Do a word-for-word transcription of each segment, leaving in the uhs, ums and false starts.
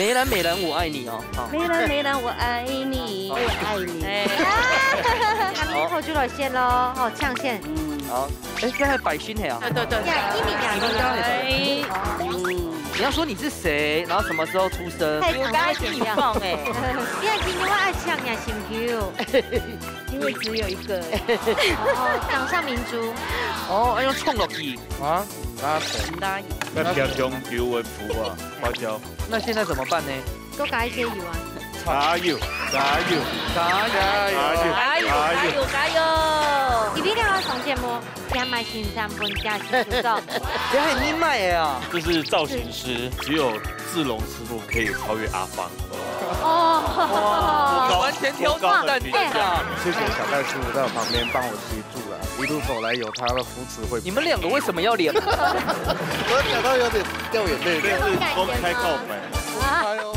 梅兰，梅兰，我爱你哦。好。梅兰，梅兰，我爱你。我也爱你。哎，那么一口就来先喽，哦，抢先。嗯，好，哎，这还百姓嘿啊。对对对，呀，一米两米。哎，嗯，你要说你是谁，然后什么时候出生？太长了，剪掉。哎，你看今天我爱抢呀，心跳。 因为只有一个而已。哦，掌上明珠。哦，要用冲落去。啊，那谁？那要平常求稳福啊，花椒。那现在怎么办呢？多加一些油啊。加油，加油，加油，加油，加油，加油，加油！今天个上节目，也买新衫分家庭主张。这还你买的啊？这是造型师，只有志龙师傅可以超越阿芳。 哦，哇，完全挑战你啊！谢谢小戴师傅在我旁边帮我协助了，一路走来有他的扶持会。你们两个为什么要脸？我讲到有点掉眼泪。这是公开告白。哎呦。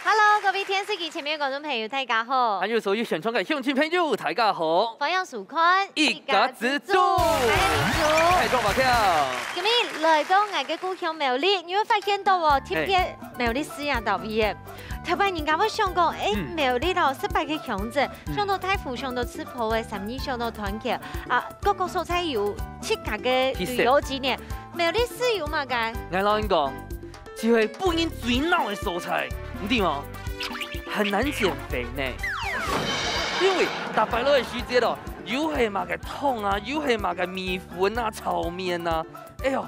Hello，各位电视机前面的观众朋友，大家好。还有所有线上的乡亲朋友，大家好。欢迎收看一家之煮。我是明珠。哎，中马票。今日来到我个故乡苗栗，你会发现到哦，特别 苗栗四个島嶼个。頭擺人家會想講，誒，嗯。苗栗咯，十八个鄉鎮，嗯。想到大湖，想到赤埔个三義，想到斷橋，啊，各个所在有自家个旅遊景點。特色。苗栗四有麼个？𠊎摎你講，就係分人最惱个所在，你知無？很難減肥呢。因為逐擺落个時節咯，又係麼个湯啊，又係麼个米粉啊、炒麵啊，哎喲，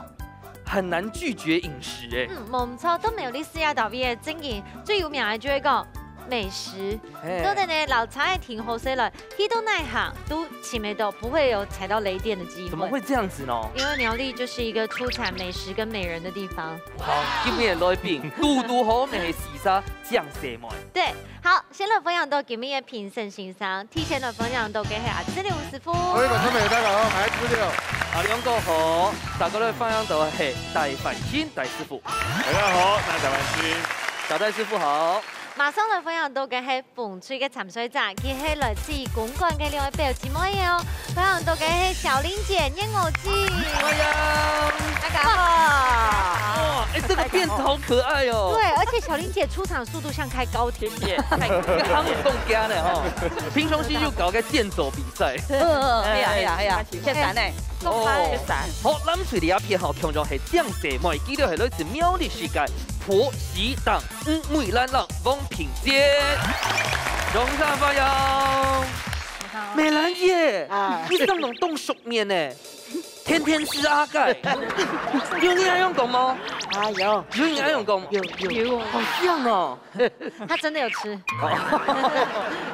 很難拒絕飲食欸。嗯，無毋著，到苗栗四个島嶼个正經最有名个就係講美食。嘿。做得呢，老早个停好勢來，去到哪行都尋得到，不會有踩到雷點的機會。怎麼會這樣子呢？因為苗栗就是一個出產美食跟美人的地方。好，今日來賓，堵堵好，乜係四儕靚細妹。對，好， 先來分享到今日个評審先生，第一先來分享到个係阿志龍師傅。各位觀眾朋友，大家好，我係志龍。啊，兩个好，再過來分享到係戴凡星戴師傅。大家好，我係戴凡星。小戴師傅好。馬上來分享到个係紅隊个參賽者，佢係來自公館个兩位表姊妹哦。 分享到个係小玲姐、燕藕姐。歡迎。大家好。哇，欸，這個辮子好可愛哦。對，而且小玲姐出場速度像開高鐵。謝謝。一个行有夠驚的吼，平常時就搞个健走比賽。嗯，嗯，嗯，係啊，係啊，係啊，確實呢。哦。確實。好，咱這片吼，共樣係靚細妹，佢就係來自苗栗市个婆媳檔 嗯，梅蘭娜、王品堅。掌聲歡迎。你好。美蘭姐，啊。你上網當熟面呢，天天吃阿蓋。有人恁樣講嗎？啊，有。有人恁樣講嗎？有，有。有哦。好像哦。他真的有吃。哦。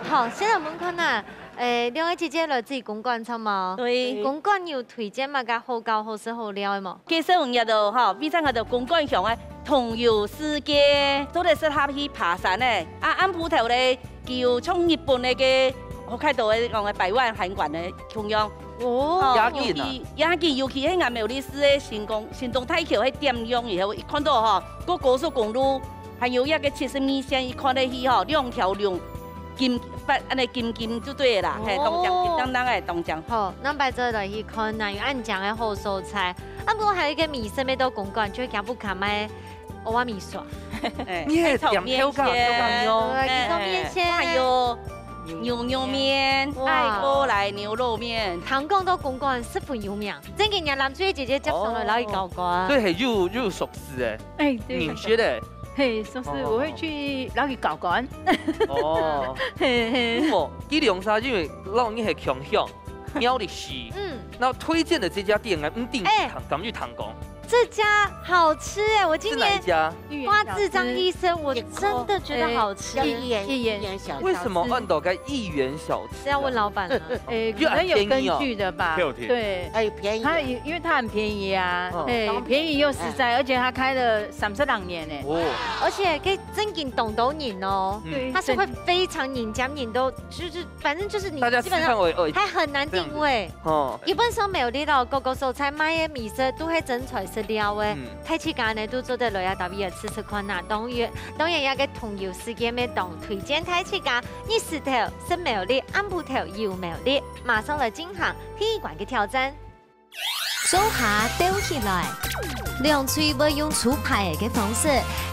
好，現在我們看看，誒，兩位姐姐來自公館，著無？對。公館有推薦麼个好搞、好食、好尞个無？ 其實有日頭吼，非常个到公館鄉个桐油四季，做得適合去爬山个。啊，暗晡頭咧，佢有像日本个个北海道个講个八萬函館个共樣。哦。吼，夜景啊。尤其，夜景，尤其係𠊎苗栗市个新光，新東大橋个點亮以後，一看到吼，過高速公路，還有一个七十二線，一看得去吼，兩條龍 金，發，恁呢金金就對了啦，嘿，哦。當靚，金當當个，當靚。好，咱擺再來去看，哪有恁靚个好所在。啊，毋過還有一個美食，每到公館就會行不卡賣，蚵仔麵線。哎，你係點頭个，炒麵線。對，去做麵線。哎，還有牛肉麵，哇。愛過來牛肉麵。聽講到公館十分有名，正經人藍水姐姐接上來，哦。來搞搞啊。對，嘿，又，又熟識哎。哎，對。認識的。 嘿，就是我會去那裡搞搞。哦。嘿，嘿。嗯哦，佢兩儕因為摎你係共鄉，苗栗市。嗯。那推薦的這家店，𠊎毋知你，哎。敢，敢去探講？這家好吃哎，我今年，是哪一家？花枝張醫生，我真的覺得好吃。哎，芋圓，芋圓小吃。芋圓小吃。為什麼恁多个芋圓小吃啊？是要問老闆了。哎，可能有根據的吧。又很便宜哦。對。哎，便宜。它也，因為它很便宜啊，哦。哎，便宜又實在，而且它開了三十多年呢。哦。而且可以 正經當多人哦，嗯。對，它是會非常人家人都，就是，反正就是你大家基本上吃飯會，會還很難訂位。這樣子。哦。基本上苗栗个各个所在賣个美食都係真材實料个，嗯。大自家呢都做得來啊，特別試試看啊。當然，當然，這个桐油四季乜當推薦大自家，日時頭食苗栗，暗晡頭遊苗栗，馬上來進行第一關个挑戰。做下鬥起來。兩隊會用出牌个方式，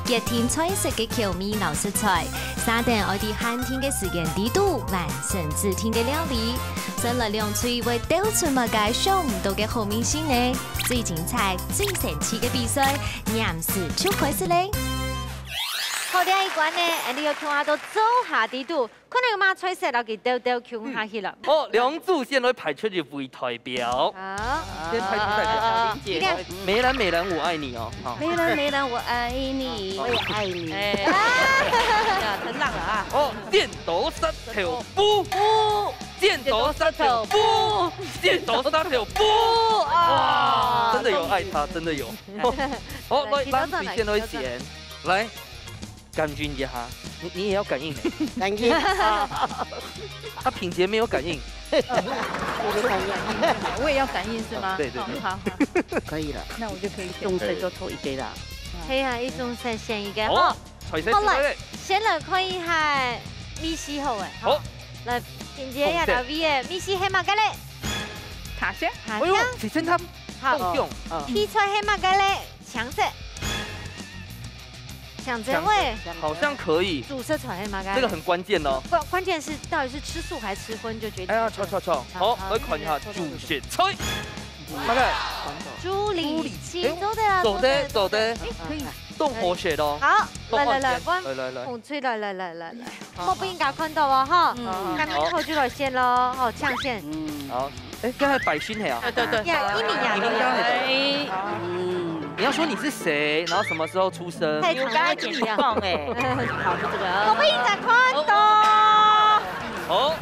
決定菜色个口味摎食材，續等愛在限定个時間裡肚完成指定个料理。先來兩隊會鬥出麼个想毋到个好味緒呢？最精彩、最神奇个比賽，黏時就開始咧！好，這一關呢，𠊎兜共下都做下裡肚， 看有麼菜色摎佢兜兜共下去了。哦，兩組先來派出一位代表。好。先派出代表。啊，理解。梅蘭，梅蘭，我愛你哦。好。梅蘭，梅蘭，我愛你。我也愛你。哎。啊。哎呀，承讓了啊。哦，剪刀石頭布。布。剪刀石頭布。剪刀石頭布。哇，啊，真的有愛他，終於。真的有。好，來，來，請到這來，咱首先來請到這來。選。來。 感應一下，你，你也要感應欸。感應。啊，品杰沒有感應。我就感應。我也要感應是嗎？啊，對，對，對。哦，好，好。可以了。那我就可以選。總算就抽一個啦。係啊，一總算選一個。哦，好。彩色出來了。好了，先來看一下味緒好了，好。好。來，品杰呀，紅色。大衛欸，味緒係麼个咧？塔香。塔香。哎呦，水仙塔。好。放鬆。嗯。配菜係麼个咧？ 青色。想真味。好像可以。主食材係麼个？這個很關鍵哦。關，關鍵是到底是吃素還是吃葷就決定。哎呀，著，著，著。好，好，來看一下主食材。麼个？豬里筋，豬里筋。哎，做得啊，做得，做得。做得。哎，可以。當好食哦。好，來，來，來，當好食。來，來，來。紅隊，來，來，來，來，來。 好，好，好。莫分人家看到哦，吼。嗯。剛剛好就來先咯，吼，搶先。嗯。好。哎，剛才擺勳係啊？對，對，對。呀，一米呀，一米呀。哎。嗯。你要說你是誰，然後什麼時候出生？太長了一點。有該你講欸。好，就這個啊。莫分人家看到。好。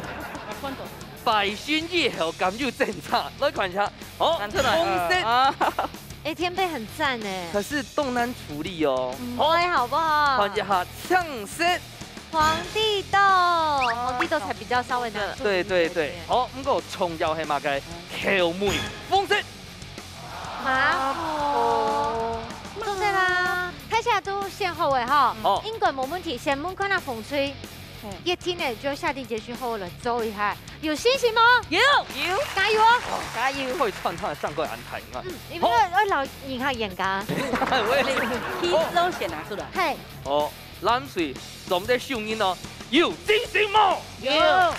看到。擺勳以後敢有爭差？來看一下。好，看出來。紅色。啊。哎，天貝很讚欸。可是當難處理哦。嗯，好。對，好不好？看一下青色。 皇帝豆，皇帝豆才比較稍微難處理一點點。對，對，對。好，毋過重要係麼个？口味，紅色。麻婆。紅色啦，大家都選好了哈。哦。應該無問題，先問看下紅隊。嗯。一聽呢，就下定決心好好來做一下，有信心嗎？有。有。加油哦。哦，加油。會串串上過安排，你看。嗯，你們要，好。要老，你看眼光。我也是。提示都先拿出來。嘿。哦。 藍隊，做得輸人哦，有信心無？有。哇，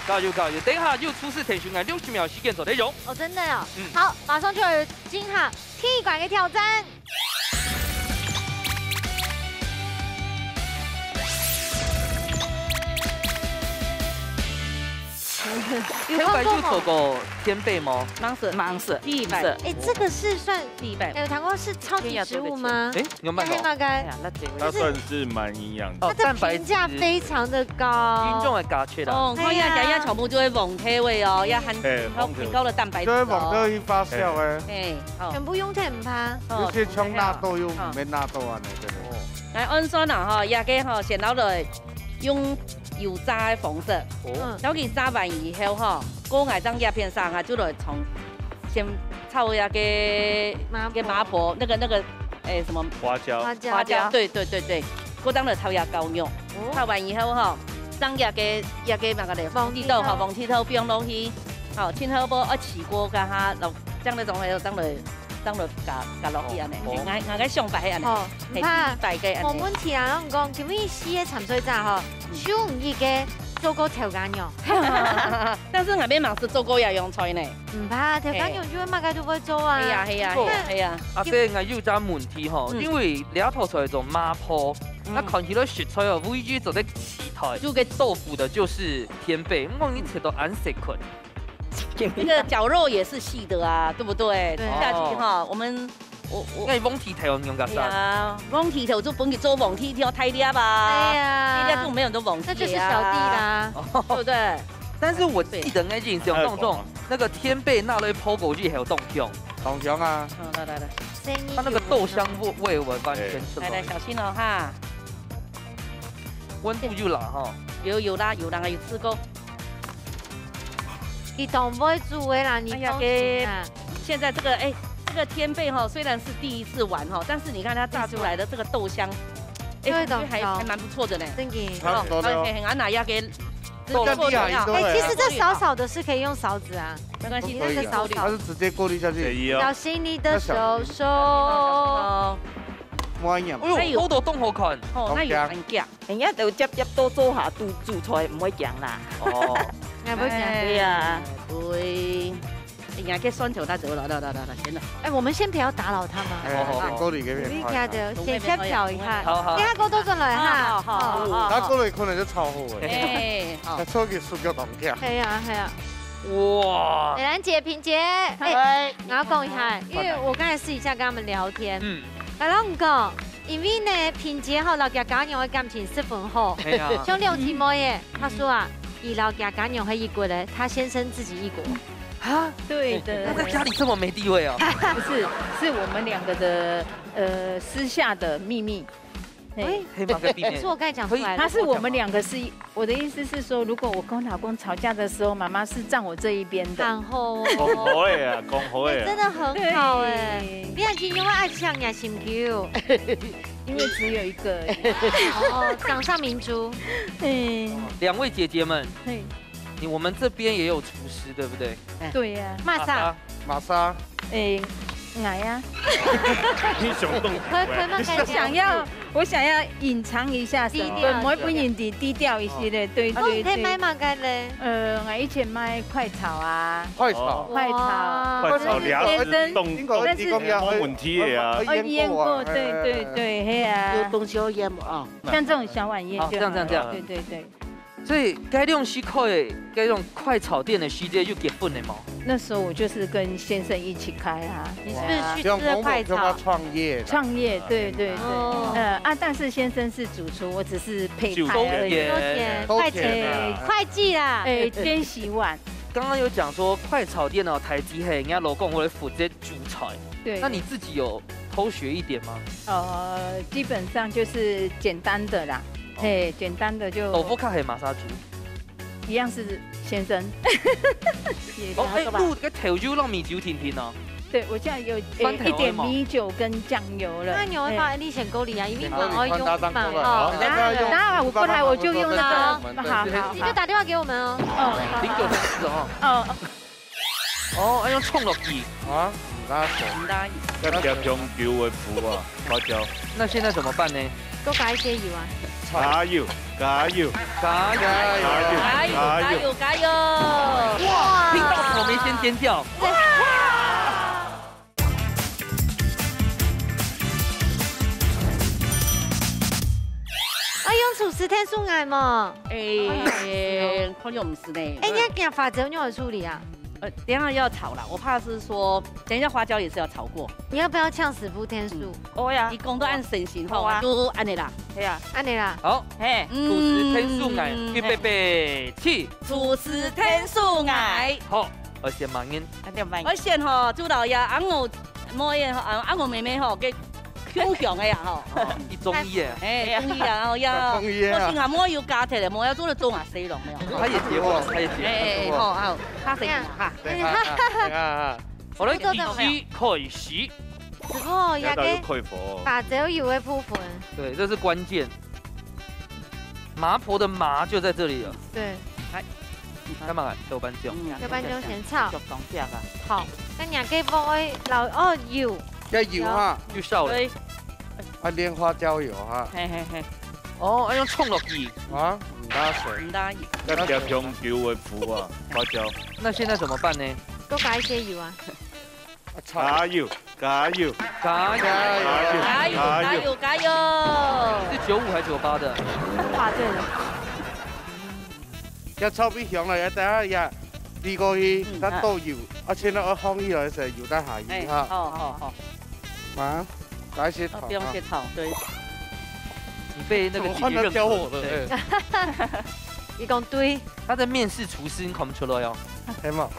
加油加油！等一下有廚師提醒啊，六十秒時間做得用。哦，真的哦。嗯。好，馬上就要進行第一關的挑戰。有看過嗎？頭擺有做過天貝無？吂食。吂食，第一擺。哎，這個是算，第一擺。哎，有聽過是超級植物嗎？哎， 有賣哦。那黑馬該，哎呀，那這位。它算是蠻營養的。哦，它的評價非常的高。蛋白質。營養的價值啦。哦，哎呀。看一下，這下全部就係黃豆个哦，也含，嘿，很高，黃豆。很高的蛋白質哦。就係黃豆去發酵个。哎，好。全部用起來毋怕。哦，有些像納豆又毋免納豆啊，那個。哦。來，按算啊，吼，這個吼，先拿來用油炸的方式。哦。嗯。然後佢炸完以後吼，過來將這片上啊，就來從，先炒那個，麻婆。那個麻婆，那個，那個 哎，什麼？花椒。花椒。花椒，對，對，對，對。過當了炒下絞肉，哦。炒完以後吼，將這個，這個那個咧，黃豆吼，黃豆放落去，吼，盡好無愛起鍋，該下落，將那種還有當了，當了加，加落去恁呢。哦。𠊎，𠊎个想法係恁呢。哦，係，毋怕，第一擺个恁呢。無問題啊，𠊎講，今晡日四個參賽者吼，嗯。就你一個做過豆乾肉。但是𠊎也吂食做過這樣菜呢。 毋怕，豆乾肉就會，嘿。麼个都會做啊。係啊，係啊，係啊，係啊。啊，所以𠊎有隻問題吼，嗯。因為這道菜做麻婆，嗯。那看起來食材哦，唯一做得取代，就个豆腐的就是天貝，毋過你切到恁細塊。這個絞肉也是細的啊，對不對？對。下去哈，哦。我們，我，我，該黃豆頭用个啥？哎呀，黃豆頭就分佢做黃豆頭大粒吧。哎呀。大粒就沒有那麼黃豆啊。那就是小弟啦。對不對？ 但是我記得𠊎印象當中，那個天貝拿來烰過以後當香。當香啊。嗯，來，來，來。它那個豆香味，味完全出來。來，來，小心哦，哈。溫度又啦，哈。有，有啦，有啦，有試過。你當會煮个啦，你放心啊。哎呀，給，現在這個，哎，這個天貝哈，雖然是第一次玩哈，但是你看它炸出來的這個豆香，哎，就會當香。感覺還，還蠻不錯的呢。真的。差不多了哦。哦，嘿，嘿，啊，那要給做得厲害，對啊。哎，其實這少少的是可以用勺子啊。沒關係，可以啊，那個少少。它是直接過濾下去。小心你的手手。哎呦，哎呦。好多洞好看。哦，那有很強。人家都夾夾多做下，煮，煮菜毋會強啦。哦。哎，不會強。哎呀，對。哎呀，這蒜頭它走了，來，來，來，來，先了。哎，我們先不要打擾他們。哎，好，好，好。先過濾給別人看啊。你看的，先先瞟一下。好，好。你看過多轉來哈。好，好，好，好。他過濾可能就超好了。哎，好。他超級塑膠當強。哎呀，哎呀。哇。美蘭姐、品姐，哎，嗨。我要講一下，因為我剛才私底下跟他們聊天，嗯。然後你講，因為呢，品姐吼，摎佢家娘个感情十分好，哎呀。像六姊妹耶，她說啊，佢摎佢家娘係一國的，她先生自己一國。啊？對的。他在家裡這麼沒地位哦。不是，是我們兩個的，呃，私下的秘密。嘿。哎，可以嗎？可以避免。可是我剛才講出來的。可以。他是我們兩個是一，我的意思是說，如果我跟我老公吵架的時候，媽媽是站我這一邊的。然後哦。講好的啊，講好的啊。哎，真的很好哎。對。你看今天我愛搶你的心球。因為只有一個而已。哦，掌上明珠。嗯。兩位姐姐們，嘿。你，我們這邊也有廚師，對不對？對呀。瑪莎。瑪莎。哎，𠊎呀。你想動手欸。我想要，我想要隱藏一下身份，低調。我本人低，低調一些的，對，哦，對，對。你賣麼个嘞？呃，𠊎以前賣快炒啊。快炒。快炒。哇。快炒，你還是動，但是，動，動問題的啊。哦，醃過啊，對，對，對，嘿啊。有東西要醃啊。像這種小碗醃就好。好，這樣，這樣，這樣。對，對，對。 所以該兩時刻个，該種快炒店个時節就結婚了嘛？那時候我就是跟先生一起開啊。你是不是去吃了快炒？哇。創業的。創業，對，對，對。哦。呃，啊，但是先生是主廚，我只是配菜而已。收錢。收錢，收錢啊。哎，會計啦。哎，兼洗碗。剛剛有講說快炒店哦，大體係人家老公會負責煮菜。對。那你自己有偷學一點嗎？呃，基本上就是簡單的啦。 哦。嘿，簡單的就豆腐乳係麼儕煮？一樣是先生。哦，哎，滷个豆油摎米酒定定哦。對，我現在有，呃，酸甜味嘛。一點米酒跟醬油了。那你會放，嘿。你先過濾啊，因為你們要用嘛，哦。好，那，那我過來我就用那個，好，好，好。你就打電話給我們哦。哦。零九三四哦。哦。 哦，愛用蔥落去。啊，毋得食。毋得。要貼香油个布啊，花椒。那現在怎麼辦呢？多加一些油啊。加油，加油，加油，加油，加油，加油！哇，聽到草莓先尖叫。哇！啊，用廚師添手藝無？哎，可能毋係呢。哎，你愛驚花椒仰般處理啊？ 呃，等一下要炒啦，我怕是說，等一下花椒也是要炒過。你要不要嗆師傅添手？嗯，好呀。你講到恁神聖吼，好啊。就恁樣啦。係啊。恁樣啦。好，嘿。廚師添手藝，嗯，預備，嘿。備，起。廚師添手藝。好，愛先麼人？啊，對，麼人？愛先吼，朱老爺，啊，𠊎妹仔吼，啊，啊，𠊎妹妹吼，佢 夠強个啊，吼。哦，佢中意个。哎，中意啊，哦，呀。中意啊。我心想，莫有加忒咧，莫要做得做啊，死人了。他也結婚了，他也結婚了。哎，哎，好，好，他誰啊？哈。等一下，等一下，等一下。好，來，計時開始。哦，這個要到有開火哦。花椒油个部分。對，這是關鍵。麻婆的麻就在這裡了。對。來，幹嘛啊？豆瓣醬。嗯，豆瓣醬先炒。就講這個。好，該你个鑊愛落，哦，油。要油哈。油燒了。對。 啊，煉花椒油哈。嘿，嘿，嘿。哦，愛用蔥落去。啊，毋得食。毋得。要貼香油个布啊，花椒。那現在怎麼辦呢？多加一些油啊。啊，炒。加油，加油，加油，加油，加油，加油，加油！是九五還是九八的？八對了。 要炒皮香了，要等下也煸過去，嗯，再倒油，啊，現在愛放起來時，油再下去哈。哎，好，好，好。啊，加一些糖啊。哦，不用謝糖，對。你被那個姐姐認可了。怎麼換到教我的？對。你講對。他在面試廚師，你看不出來哦。係無？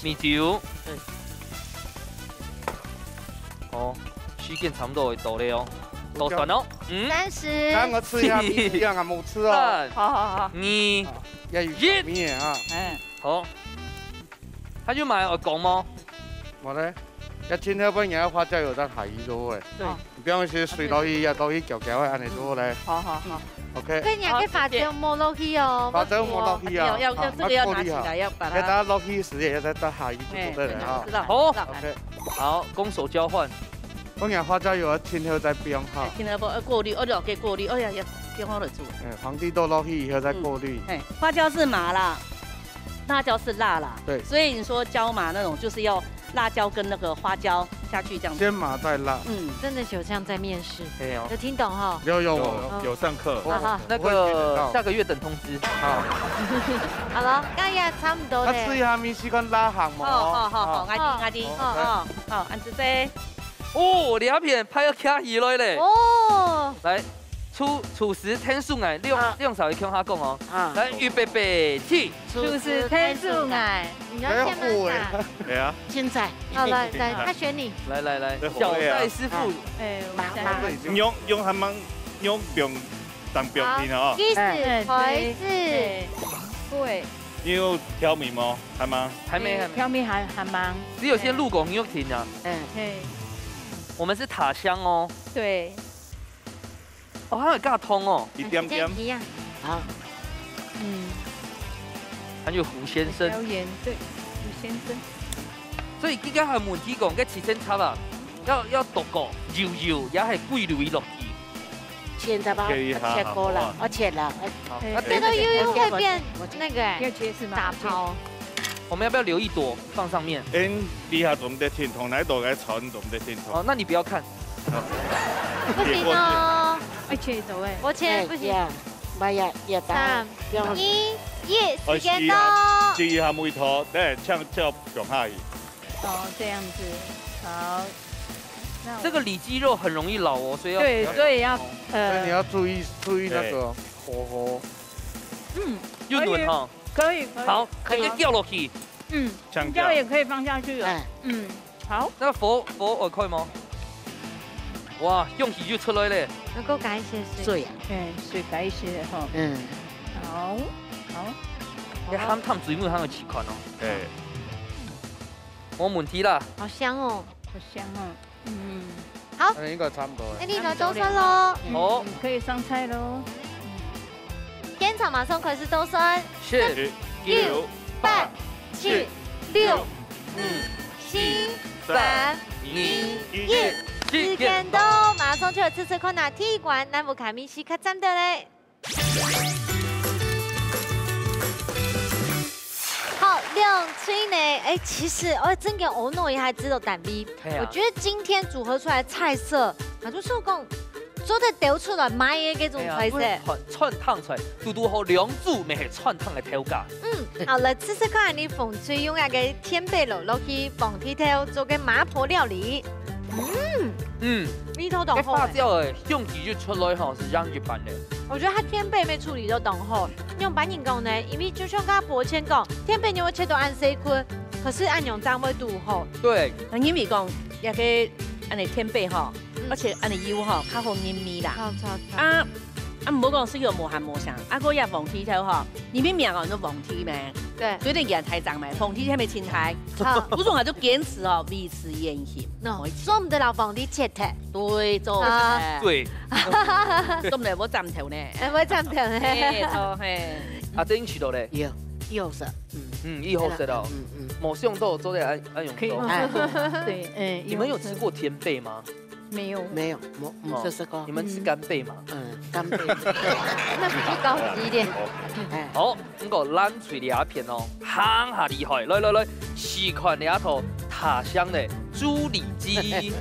米酒。對。哦，時間差不多會到了哦。倒算哦。嗯。三十。等下我試一下米酒啊，無試哦。三。好，好，好。二。 也有小米个哈。哎。好。他就買耳公嗎？無咧，要今天半夜花椒油再下去就好咧。對。你不要去水落去，也落去攪攪个，恁樣就好咧。好，好，好。OK，看你个花椒没落去哦，花椒没落去啊，要要要这个要拿起来，要把它给大家落去时也要再倒下一步，对了哈。知道，好，OK，好，攻守交换。当然花椒油要停后再冰哈，停了不？要过滤，哦，OK，过滤，哎呀呀，冰好了煮。嗯，皇帝豆落去以后再过滤。哎，花椒是麻啦，辣椒是辣啦，对，所以你说椒麻那种就是要 辣椒跟那个花椒下去这样子。先麻再辣。嗯，真的有像在面试，没有，有听懂哈？有有有有上课，那个下个月等通知。好，好了，刚也差不多嘞。啊，试一下面试官辣行吗？好好好好，我知我知，好好好，安子姐。哦，两片拍个卡起来嘞。哦，来，厨厨师天数哎，两两少一共下讲哦。啊，来，预备备，起。 厨师天数哎，你要先吗？对啊，青菜。好，来来，他选你。来来来，小戴师傅，哎，我想用用还蛮用冰当冰冰的哦。意思，不好意思，对，因为有调味吗？还吗？还没，还没，调味还还蛮，只有先入口，你有停啊。嗯，嘿，我们是塔香哦。对。 哦，还有加汤哦，一点点。一样。好，嗯，还有胡先生，椒盐，对，胡先生。所以刚刚还有问题讲，个七千七啊，要要剁个油油，也系桂鱼落去。现在吧，可以哈，切过了，好啊，我切了，哎，好，哎，那这个又又会变那个哎，要切是吗？打抛。我们要不要留一朵放上面？嗯，你还懂得听懂，哪一朵来传懂得听懂？哦，那你不要看。 不行哦，而且走哎，我切不行。哎，呀，妈呀，也打，三、二、一，时间到。这一下没头，对，像叫放下去。哦，这样子，好。那我这个里脊肉很容易老哦，所以要对，所以要呃，所以你要注意注意那个火候。嗯，又嫩哈，可以，可以，好，可以直接掉落去。嗯，青椒也可以放下去了。哎，嗯，好，那个火火我开吗？ 哇，香气又出来咧。能够加一些水。水啊。嗯，水加一些哈。嗯。好，好。你鹹淡水母還有試看哦。哎。沒問題啦。好香哦。好香哦。嗯。好。那應該差不多了。那你來做飯咯。好。嗯，可以上菜咯。現場馬上開始做飯。十、九、八、七、六、 五、四、三、二、一，時間到，馬上就來試試看啊，第一關，咱屋下面試客站的咧。好，兩隊呢，哎，其實，哦，真个，我弄一下知道單位。係啊。我覺得今天組合出來的菜色，啊，就是講，做得丟出來賣的這種菜色。係啊，不是傳，傳統菜，堵堵好兩組乜係傳統个頭家。嗯， 好，來試試看，你紅隊用該个甜粄摎落去放裡頭做个麻婆料理。嗯，嗯，味道當好欸。該花椒个香氣一出來吼，係樣一般个。我覺得佢甜粄乜處理到當好。用白人講呢，因為就像剛剛博謙講，甜粄你會切到恁細塊，可是恁樣正會堵好。對。因為講，這个恁呢甜粄吼，嗯。而且恁呢油吼，較好入味啦。好，好，好。啊， 啊，毋好講食藥無鹹無香，啊，个也黃題頭吼，你明明講係黃題咩？對。所以你也太長咩，黃題頭咩青苔。好。不是，我就堅持哦，維持原形。喏，做毋得老黃題切忒。對，做毋得。好。對。做毋得，我斬頭呢。哎，我斬頭呢。嘿，做，嘿。啊，這樣試到咧？有，有好食。嗯。嗯，有好食哦。嗯，嗯。無想到做得恁，恁樣做。可以。哎。對，哎，你們有吃過甜粄嗎？ 沒有。沒有，我，我哦，試試看。你們吃干貝嗎？嗯，干貝。那比較高級一點。哎。好，毋過藍隊這片哦，還較厲害。來來來，試看這道塔香个豬里脊。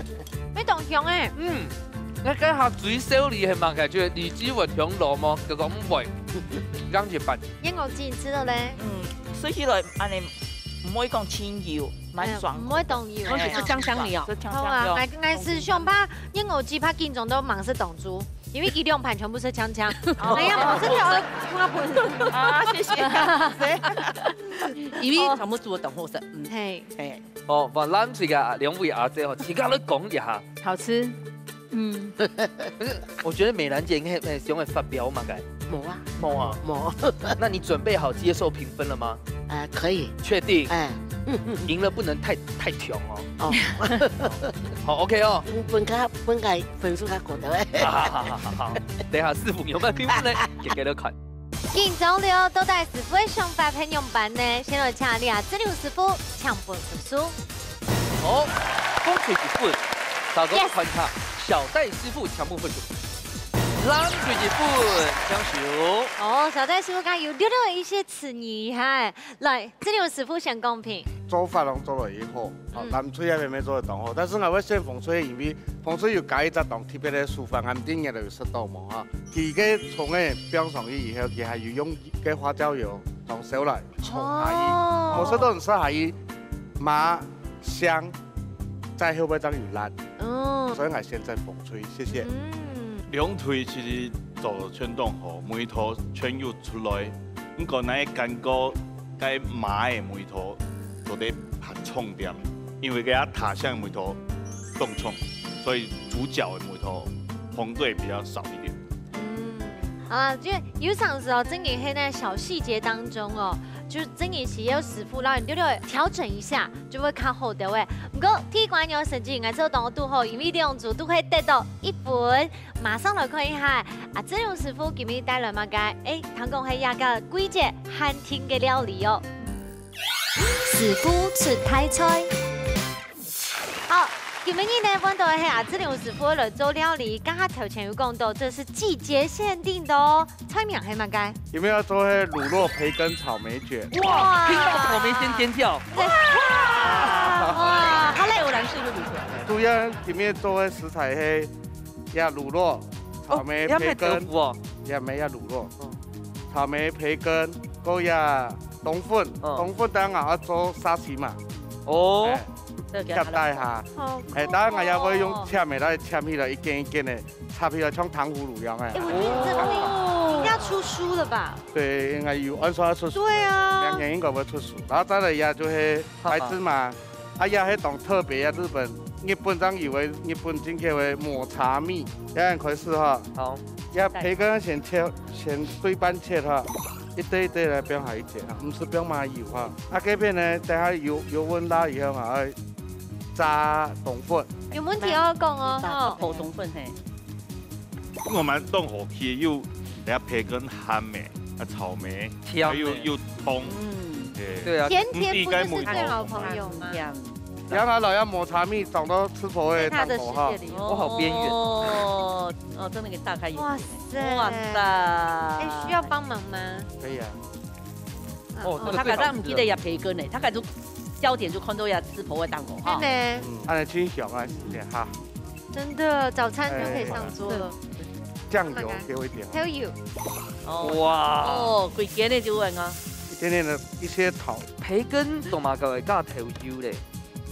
味道香欸。嗯，該該下最少你係麼个？就里脊會香濃無？結果毋會，樣一般。燕窝雞你食到咧？嗯，食起來恁呢，毋會講清油。 蠻爽。哎，毋會當油。而且係香香个哦。係香香个哦。好啊，𠊎，𠊎係上怕，因為𠊎只怕緊張到吂食當晝，因為佢兩盤全部係香香。哦。哎呀，我真的要，我不能。啊，謝謝。因為全部煮到當好食，嗯。嘿。嘿。哦，哇，藍隊个兩位阿姐吼，自家來講一下。好吃。 嗯。可是我覺得美蘭姐應該，呃，想要發表嘛，該。無啊。無啊。無。那你準備好接受評分了嗎？呃，可以。確定？哎。贏了不能太，太強哦。哦。好，OK哦。分，分較，分个分數較高的。好，好，好，好，好。等一下師傅有沒有評分呢？給，給他看。緊張了，到底師傅个想法係仰般呢？先來請阿志良師傅，請分分數。好，紅隊一分，再過 Yes。看一下小戴師傅，請分分數。藍隊一分，請收。哦，小戴師傅剛有略略一些遲疑哈。來，志良師傅先公平。做法攏做到已好，哦，嗯。藍隊那邊也做得當好，但是𠊎會選紅隊，因為紅隊有加一隻當特別个手法，𠊎毋知你兜有食到無哈？佢个蔥仔放上去以後，佢還有用个花椒油當燒來炒下去，哦。無食到你食下去，麻香，再後尾正有辣，嗯。所以𠊎選擇紅隊，謝謝。嗯。兩隊其實做全當好，味道全有出來，毋過𠊎感覺 該麻个味道做得較重點，因為該塔香个味道當重，所以主角个味道紅隊比較少一點。嗯，好啦，就有常時哦，真个係在小細節當中哦，就真个係有師傅，然後你就調整一下，就會較好的喂。毋過，第一關有成績，應該做當都好，因為兩組都會得到一分。 馬上來看一下，阿志良師傅今日帶來麼个？誒，聽講係這個季節限定个料理哦。師傅出大菜。好，今日呢，換到係阿志良師傅來做料理。剛剛頭前有講到，這是季節限定的哦。菜名係麼个？今日愛做个乳酪培根草莓捲。哇，哇。聽到草莓先尖叫。哇，哇，好嘞。主要今日做个食材係 這乳酪、草莓、哦，這毋係培根，豆腐哦。這毋係這乳酪。哦。草莓、培根，還有這冬粉，哦。冬粉等下愛做沙琪瑪。哦。哎，這個給它夾帶下。好酷哦。哎，等下𠊎也會用籤仔來籤起來，一件一件个，插起來像糖葫蘆樣个。哎，我覺得這可以，哦。應該要出書了吧？對，應該有，按說要出書。對啊。明年應該會出書。然後再來一個就係白芝麻。好。 啊，也係當特別啊，日本、日本正有个日本進口个抹茶蜜，這樣開始哈。好。這培根先切，先對半切哈，一塊一塊來放下去煎哈，毋使放麻油哈。啊，這片呢，等下油，油溫熱以後嘛，愛炸冬粉。有問題愛講哦，吼。炸冬粉，嘿。 我蠻當好奇，有這培根鹹个，啊，草莓，甜个。還有，有糖。嗯。對。對啊。甜甜不就是最好朋友嗎？甜。然後來要抹茶蜜，長到吃婆的當口哈。在他的世界裡。我好邊緣。哦，哦，真的給大開眼界。哇塞。哇塞。哎，需要幫忙嗎？可以啊。哦，哦，這個最好吃了。他剛剛不記得要培根呢，他感覺焦點就看到要吃婆的當口哈。真的。嗯，按呢真香啊，是這樣哈。 真的，早餐就可以上桌了。哎，醬油給我一點。Tell you。哦。哇。哦，規件个就恁啊。一點點的一些糖。培根做麼个會加豆油咧？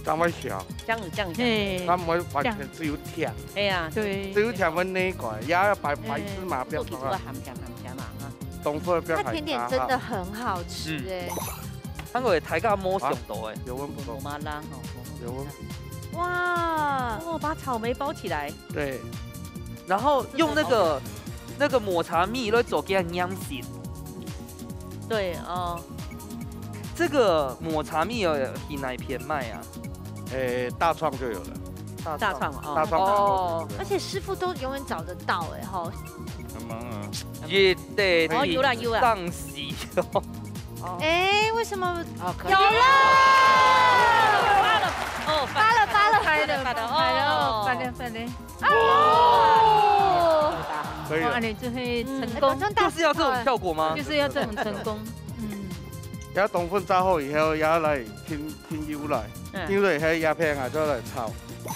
這樣會香。醬油，醬油。嘿。它毋會完全只有甜。哎呀。對。只有甜分那一塊，也要白，白芝麻不要放啊。哎。做起來鹹鹹鹹鹹嘛，哈。冬粉不要太加哈。它甜點真的很好吃哎。嗯。 看過大家無想到欸。啊，油溫不夠。無嘛啦吼，無嘛啦。油溫。哇。哦，把草莓包起來。對。然後用那個，那個抹茶蜜來做給它黏性。對，哦。這個抹茶蜜有，有去哪片賣啊？誒，大創就有了。大創。大創，哦。大創哦。而且師傅都永遠找得到欸，吼。很忙啊。一定哦，有啦，有啦。上市哦。 哦。哎，為什麼？哦，可以。有了！發了，哦，發了，發了，發了，發了，哦。發了，發了。哦。可以了。哇，你就會成功。嗯，就是要這種效果嗎？就是要這種成功。嗯。等下冬粉炸好以後，也來添，添油來，嗯。添油以後，這片啊，就來炒。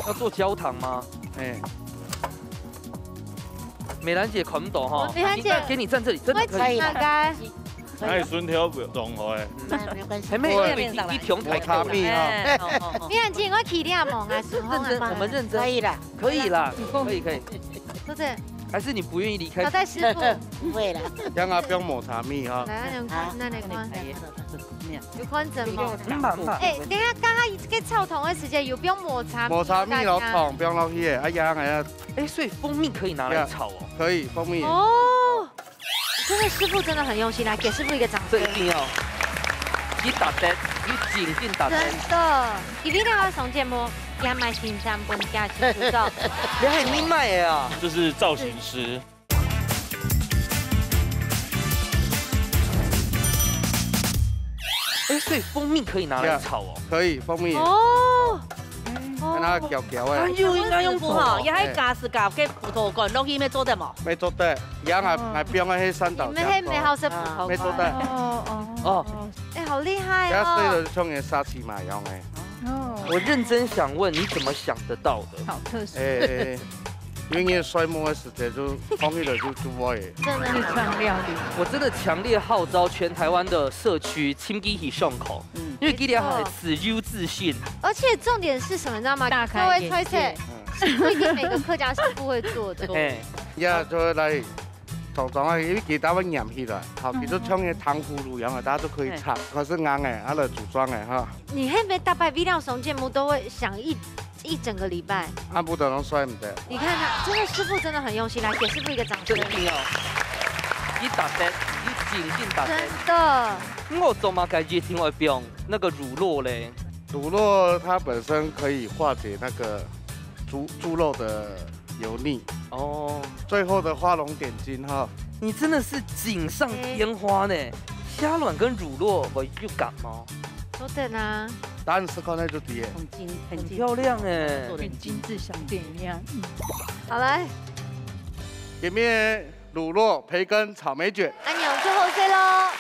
要做焦糖嗎？哎。美蘭姐看不懂哈。美蘭姐，你站，給你站這裡，真的可以。我請大家。 哎，順條不用動吼，哎。嗯。沒關係。還沒，你，你，你挺抬高。抹茶蜜哈。哎，好，好，好。你很近，我起立啊，猛啊，手風啊，認真，我們認真。可以啦。可以啦，可以，可以。多謝。還是你不願意離開？小戴師傅。不會啦。讓他不用抹茶蜜哈。來，那你看，啊，那你看。那你看。有看真嗎？嗯，蠻，蠻。哎，等一下，剛剛這個炒糖的時間有不用抹茶蜜，抹茶蜜落糖，大家。不用落去的，哎呀，哎呀。哎，所以蜂蜜可以拿來炒哦。可以，蜂蜜。哦。 真的，師傅真的很用心，來給師傅一個掌聲。這一定要，你打得。你真正答對。真的，今日个上節目也買新衫分自家去製作。你還你買个啊？這是造型師。哎，所以蜂蜜可以拿來炒哦。可以，蜂蜜。哦，讓它攪攪哎。它又應該用炒哦。師傅吼，也係加時加个葡萄乾落去，乜做得無？乜做得，也愛愛放个係三島香膏。你們還沒好食葡萄乾。乜做得。哦哦哦。哎，好厲害哦！這樣所以就像个沙琪瑪一樣哎。哦。我認真想問，你怎麼想得到的？好特殊。哎，因為你睡目个時節就放一個就就會。真的很日常料理。我真的強烈號召全台灣的社區尋佢去上課，嗯，因為佢這下很自由自信。而且重點是什麼，你知道嗎？大開眼界。各位猜猜，嗯，是不一定每個客家師傅會做的。哎，呀，就會來 裝裝啊，因為佢大部分黏起來，好，嗯。比如像那糖葫蘆一樣的，大家都可以插，嘿。可是硬的，啊，來組裝的哈。你係毋係逐擺為了上節目都會想一，一整個禮拜？啊，不得攏睡毋得。你看他，真的師傅真的很用心，來給師傅一個掌聲。這一定要，你答對，你真正答對。真的。我做麼个一定會放那個乳酪嘞？乳酪它本身可以化解那個豬，豬肉的 油膩。哦。最後的畫龍點睛哈。你真的是錦上添花呢。哎。蝦卵跟乳酪會有感嗎？做得啊。答案是看在就底耶。很精，很精。很漂亮哎。做得很精緻，像電影一樣。嗯。好，來。前面乳酪、培根、草莓捲。恁樣就好勢咯。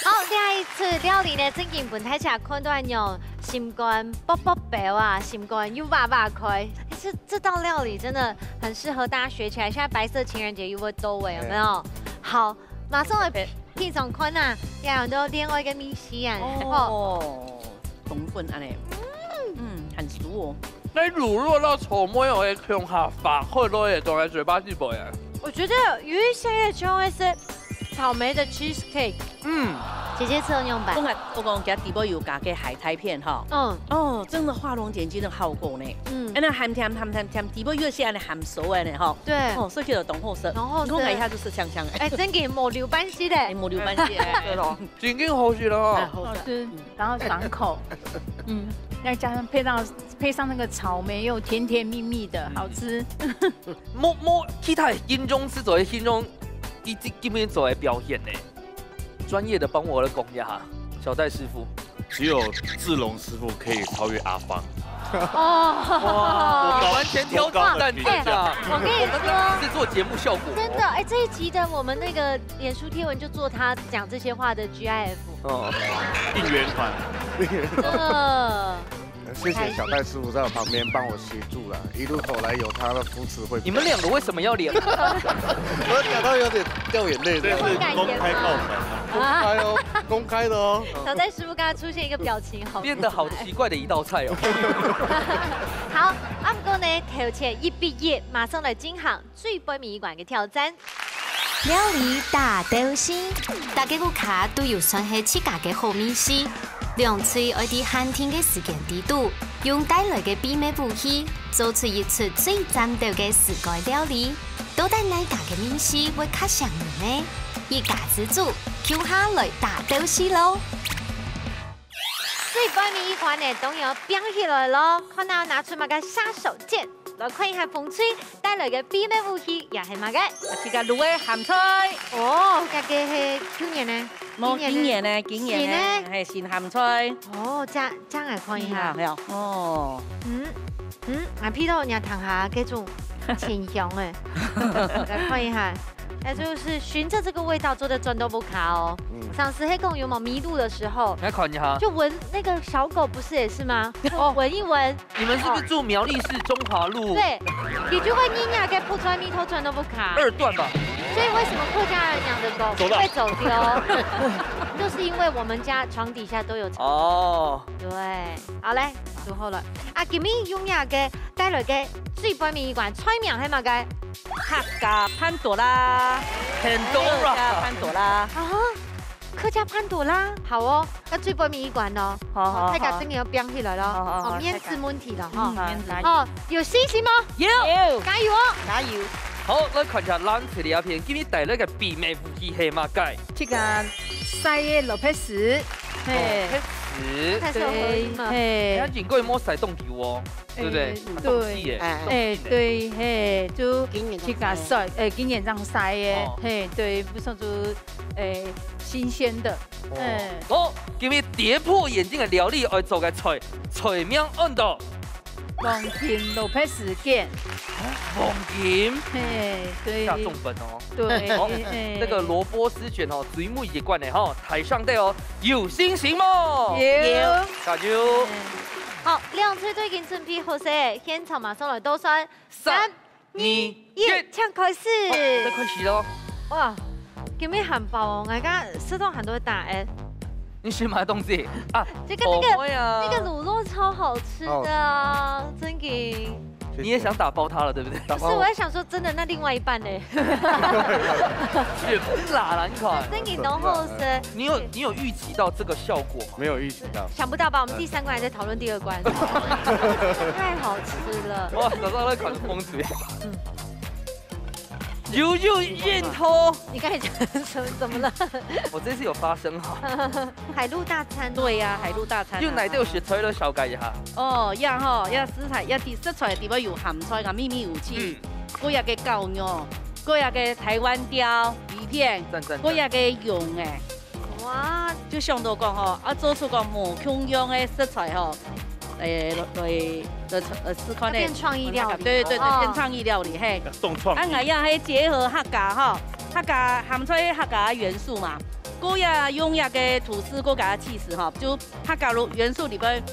好，這一出料理呢，正經分大家看到恁樣，心肝噗噗飆啊，心肝又哇哇開。這，這道料理真的很適合大家學起來，現在白色情人節又會到位，有沒有？哎。好，馬上來品嚐看啊，也有很多戀愛个味緒啊，吼。哦，同款恁樣。嗯。嗯，很酥哦。該乳酪到草莓哦，會共下化開來，當然嘴巴是不會啊。我覺得有一些就會是 草莓的cheesecake。嗯。姐姐吃了用吧。我講，我講，佢底部有加个海苔片哈。嗯。哦，真的畫龍點睛的效果呢。嗯。哎，那鹹甜鹹甜甜，底部又係恁樣鹹酥的呢哈。對。哦，所以就當好食。當好食。你看一下就食嗆嗆的。哎，真个無留半息的。哎，無留半息的。對咯。真正好食了哈。哎，好食。好吃，然後爽口。嗯，再加上配到，配上那個草莓，又甜甜蜜蜜的，好吃。 無，無其他形容詞做得形容佢這，今日做个表現呢？專業的幫我來講一下，小戴師傅。只有志龍師傅可以超越阿芳。哦。哇，完全挑戰，多高的評價。真的。哎，我跟你說，我們是做節目效果。真的，哎，這一集的我們那個臉書貼文就做他講這些話的GIF。哦。應援團。真的。 謝謝小戴師傅在我旁邊幫我協助啦，一路走來有他的扶持會比較好。你們兩個為什麼要聯合？我感到有點掉眼淚，這樣。這是公開告白嗎？公開哦，公開的哦。小戴師傅剛剛出現一個表情，好。變得好奇怪的一道菜哦。好，啊，毋過呢，頭前一比一，馬上來進行 最背尾一關个挑戰。料理大鬥西，大家屋下都有算係自家个好味緒。兩隊愛在限定个時間裡肚，用帶來个秘密武器，做出一出最讚鬥个自家料理。到底哪家个味緒會較餳人呢？一家之煮，共下來大鬥西囉！最背尾一關呢，當然愛拚起來囉，看佢拿出麼个殺手鐧。 來看一下紅隊帶來个秘密武器，也係麼个？啊，自家滷个鹹菜。哦，這个係舊年个，無，今年个。今年个，今年个，新个。係，新鹹菜。哦，這，這來看一下。嗯，係哦。哦。嗯，嗯，啊，鼻著人家頭下這種清香个，來看一下。 那就是循著這個味道做得轉到屋下哦。嗯。上次係講有無迷路的時候，來看一下。就聞那個小狗不是也是嗎？哦。聞一聞。你們是不是住苗栗市中華路？對，佢就會認這个鋪出來味道轉到屋下。二段吧。所以為什麼客家人養的狗不會走丟？就是因為我們家床底下都有藏。哦，對，好嘞，煮好了。啊，今日用這個帶來个最背尾一罐，菜名係麼个？客家潘朵拉。潘朵拉。客家潘朵拉。啊，客家潘朵拉，好哦，該最背尾一罐哦。好，好，大家真的要冰起來了。好，好，好，哦，免治問題了哈。嗯，免治。哦，有信心嗎？有。有。加油哦！加油！好，來看一下藍色這片，今日帶來个秘密武器係麼个？這個曬个蘿蔔絲，嘿，蘿蔔絲。它是有合音嘛？對，嘿。哎，應該無曬當久哦，對不對？哎，它當季耶。哎，對，嘿，就自家曬，哎，今年正曬个，哦。嘿，對，不算就，哎，新鮮的，哦。哎。好，今日跌破眼鏡个料理愛做个菜，菜名安到 黃金蘿蔔絲捲。黃金？嘿，對。下重本哦。對，哦，嘿。這個蘿蔔絲捲哦，最尾一罐个吼，大上帝哦，有信心無？有。加油！嗯。好，兩隊都已經準備好勢，現場馬上來倒算。三、三、二、一，一。請開始。好，再開始咯。哇，今日還飽哦，𠊎剛剛食到很多大餐。 你喜歡的東西啊？這個，那個，哦，會啊。那個滷肉超好吃的啊，哦。真的。你也想打包它了，對不對？打包。不是，我在想說，真的，那另外一半呢？也不辣啦，你看。真的，然後是，你有，你有預期到這個效果嗎？沒有預期到。想不到吧？我們第三關還在討論第二關。太好吃了。哇，早上在看風水。嗯。 有有癮頭。你剛才講什麼？怎麼了？我這次有發生哈。海陸大餐哦。對呀，海陸大餐啊。有哪兜食材都紹介一下。哦，呀吼，呀食材，呀，這食材裡背有鹹菜啊，秘密武器。嗯。還有个絞肉，還有个台灣鯛、魚片，讚讚讚。還有个蛹欸。 哇，就想到講吼，啊，做出講無共樣个食材吼，誒，來，來，來，呃，試看呢。變創意料理。對，對，對，哦。變創意料理，嘿。當創意。啊，𠊎也係結合客家吼，客家鹹菜客家元素嘛，還有用這個吐司，還有加cheese吼，就客家元素裡背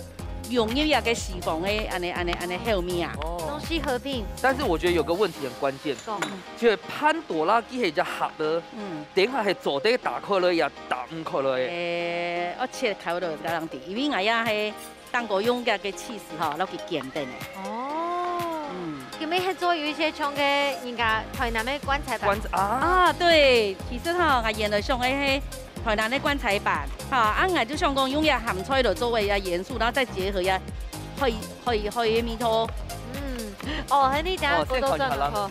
融入這個西方个恁呢，恁呢，恁呢口味啊。哦。東西合併。但是我覺得有個問題很關鍵，講。 就潘朵拉佢係隻盒仔，嗯。等下係做得打開來也打毋開來个。誒，𠊎切開來个，因為𠊎也係當過用該個cheese吼，摎佢捲等个。哦。嗯。有沒有做有一些像个人家台南个棺材板？棺材啊。啊，對，其實吼，𠊎原來想个係台南个棺材板，吼，啊，𠊎就想講用這鹹菜來作為一個元素，然後再結合一下海，海，海个味道。嗯，哦，那你等下哦，過多轉了吼。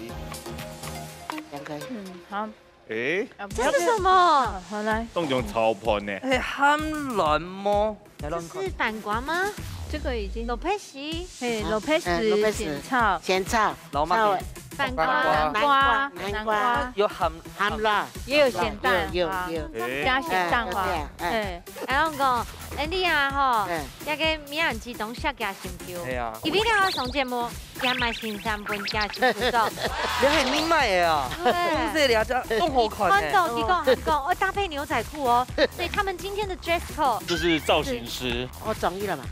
先看一下藍。 兩個。嗯，好。誒，啊，這是什麼？好，好，來。當像炒飯呢。誒，鹹卵無？這是粄瓜嗎？這個已經，蘿蔔絲。嘿，哦，蘿蔔絲，嗯，蘿蔔絲。鹹炒。鹹炒。老媽炒。粄瓜。粄瓜。南瓜。南瓜。南瓜。有鹹，鹹卵。也有鹹蛋，有，有，啊，有。誒。加鹹蛋黃。誒，對啊，誒。對。然後講，Andy啊，吼，嗯。這個名字當適合心臼。係啊。因為你要上節目， 也買新衫分家屬服裝。你還你買个啊？對。這倈仔當好看呢。看到佢講，佢講，哦，搭配牛仔褲哦，所以他們今天的dress code 就是造型師。我中意了嘛。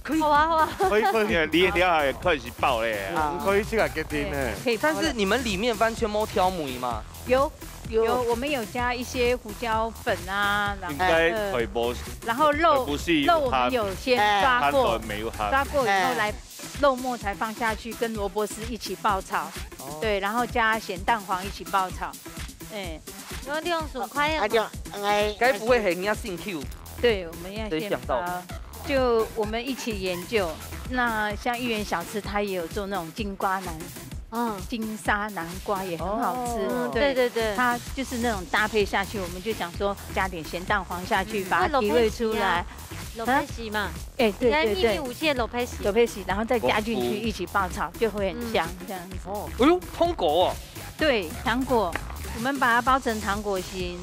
可以。好啊，好啊。可以，可以。你，你也開始爆嘞。啊。可以自家決定呢。可以包了。但是你們裡面完全無調味嗎？有，有，有，我們有加一些胡椒粉啊，然後，應該會無，然後肉，會不是有肉我們有先抓過，哎。沒有抓過以後來 肉末才放下去，跟蘿蔔絲一起爆炒。哦。對，然後加鹹蛋黃一起爆炒。哎。我用手快啊。啊，就，哎，該不會很像辛苦？對，我們要先包。誰想到的？就我們一起研究。那像芋圓小吃，他也有做那種金瓜南，嗯。金沙南瓜也很好吃。哦。對，對，對，對。它就是那種搭配下去，我們就想說加點鹹蛋黃下去，嗯。把它提味出來。蘿蔔絲啊。蘿蔔絲嘛。 哎，對，對，對。該秘密武器的蘿蔔絲。蘿蔔絲，然後再加進去一起爆炒，就會很香，嗯。這樣子。哦，哎喲，糖果哦。對，糖果，我們把它包成糖果心。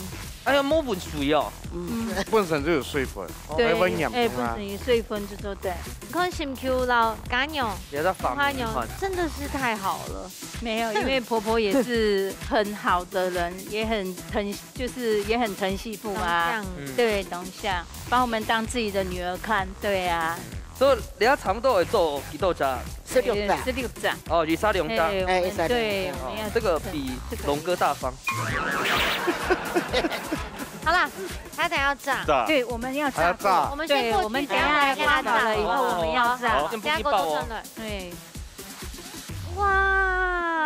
哎呀，無分水哦。嗯。本身就有水分，對，還會黏啊。哎，本身有水分就做對。你看心臼摎絞肉，你在放五花肉，真的是太好了。沒有，因為婆婆也是很好的人，也很疼 就是也很疼媳婦啊，懂事。嗯。對，懂事，把我們當自己的女兒看，對啊。所以你要差不多會做幾多隻？十六隻。十六隻。哦，二十六隻。哎，哎，我們，二十六隻。對，我們要哦，這個比龍哥大方。好啦，他等下炸。炸。對，我們要炸過。還要炸。我們先過去，對，我們等一下炸好了以後，我們要炸。好，好，好。等一下給我做出來。對。哇。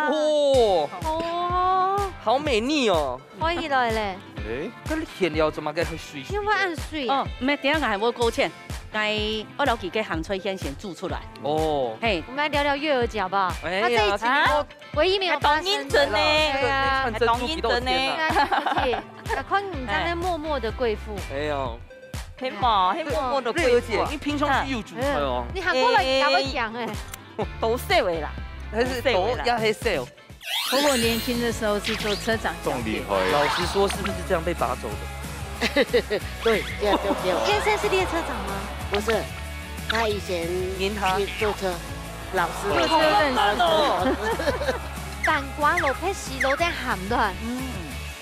哦。哦。好美麗哦。 開起來咧。誒，該你餡料做麼个會水水个？因為恁水。哦，毋係，等下𠊎還無勾芡，𠊎，𠊎摎佢个鹹菜先先煮出來。哦。嘿。我們來聊聊月娥姐好不好？哎呀，她這一集，啊，唯一沒有發生的。還當認真呢。對啊。還當認真呢。對啊，對不起，啊，看你這樣默默的貴婦。哎喲。嘿嘛，嘿默默的貴婦啊。月娥姐，你平常時有煮菜哦？嗯。你還過來，你還會講哎。都係會啦。還是都，都係會啦。也係少。 婆婆年輕的時候是做車長小姐。當厲害。老實說，是不是這樣被拔走的？對，對，對，對。先生是列車長嗎？不是，他以前銀行。是坐車，老師。坐車認識的。當官老闆是老得喊亂。嗯。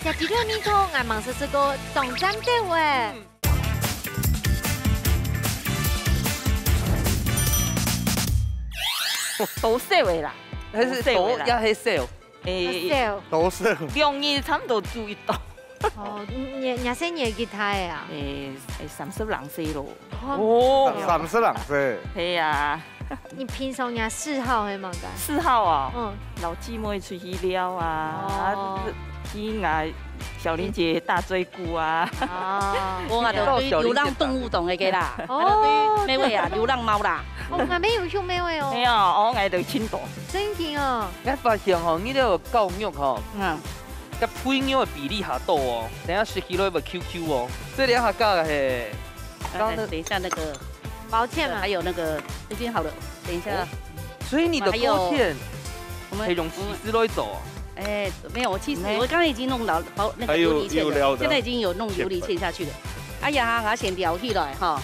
這幾條味道，俺忙是這個當站的喂。嗯。都係會啦。還是都，都係會啦。也係少。 誒，少。都係。兩日差不多煮一道。哦，你，你，你係年紀大个啊？誒，誒，三十零歲咯。哦。哦。三十零歲。係啊。你平常你个嗜好係麼个？嗜好啊？嗯。摎姊妹出去尞啊，哦。去𠊎小玲姐大嘴鼓啊。哦。𠊎就對流浪動物懂个啦。哦。𠊎就對貓仔啊，流浪貓啦。哦，𠊎乜有養貓仔哦。係啊，哦，𠊎就親到。真个哦。 𠊎發現吼，你這个狗肉吼，嗯。該肥肉个比例較多哦，等下食起來會Q Q哦。這裡還加个係，啊，剛剛那，等一下那個，抱歉嘛。還有那個，已經好了，等一下。哦，所以你的勾芡，我們還有，我們，可以用起司來做哦。哎，沒有，我起司，沒。我剛剛已經弄到，包，那個還有，油裡芡了，有料的。現在已經有弄油裡芡下去了。哎呀，𠊎先撈起來哈。